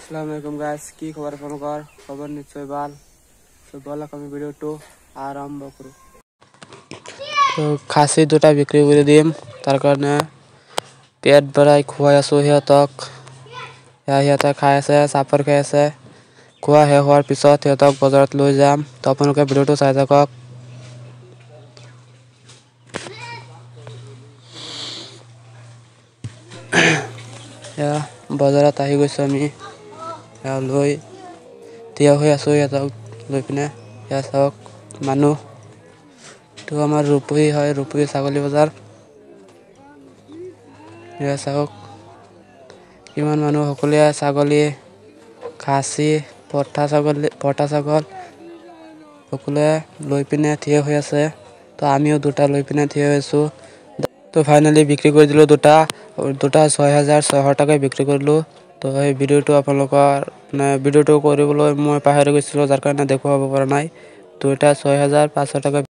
আসসালামু আলাইকুম গাইস, কি খবৰ আপোনালোকৰ? খবৰ নিশ্চয় ভাল। তো বলক আমি ভিডিওটো আৰম্ভ কৰোঁ। তো খাচী দুটা বিক্ৰী কৰি দিম, তাৰ কাৰণে পেট ভৰাই খুৱাই আছোঁ সিহঁতক। সিহঁতে খাই আছে, চাপৰ খাই আছে। খোৱা শেষ হোৱাৰ পিছত সিহঁতক বজাৰত লৈ যাম। তো আপোনালোকে ভিডিঅ'টো চাই থাকক। এয়া বজাৰত আহি গৈছোঁ আমি। এয়া লৈ থিয় হৈ আছোঁ সিহঁতক লৈ পিনে। এয়া চাওক মানুহ। এইটো আমাৰ ৰূপহী হয়, ৰূপহী ছাগলী বজাৰ। এয়া চাওক কিমান মানুহ, সকলোৱে ছাগলী, খাচী, পঠা ছাগলী, পঠা ছাগল সকলোৱে লৈ পিনে থিয় হৈ আছে। তো আমিও দুটা লৈ পিনে থিয় হৈ আছোঁ। তো ফাইনেলি বিক্ৰী কৰি দিলোঁ দুটা, দুটা 6600 টকাই বিক্ৰী কৰিলোঁ। তো সেই ভিডিঅ'টো আপোনালোকৰ মানে ভিডিঅ'টো কৰিবলৈ মই পাহৰি গৈছিলোঁ, যাৰ কাৰণে দেখুৱাব পৰা নাই। দুটা 6500 টকা।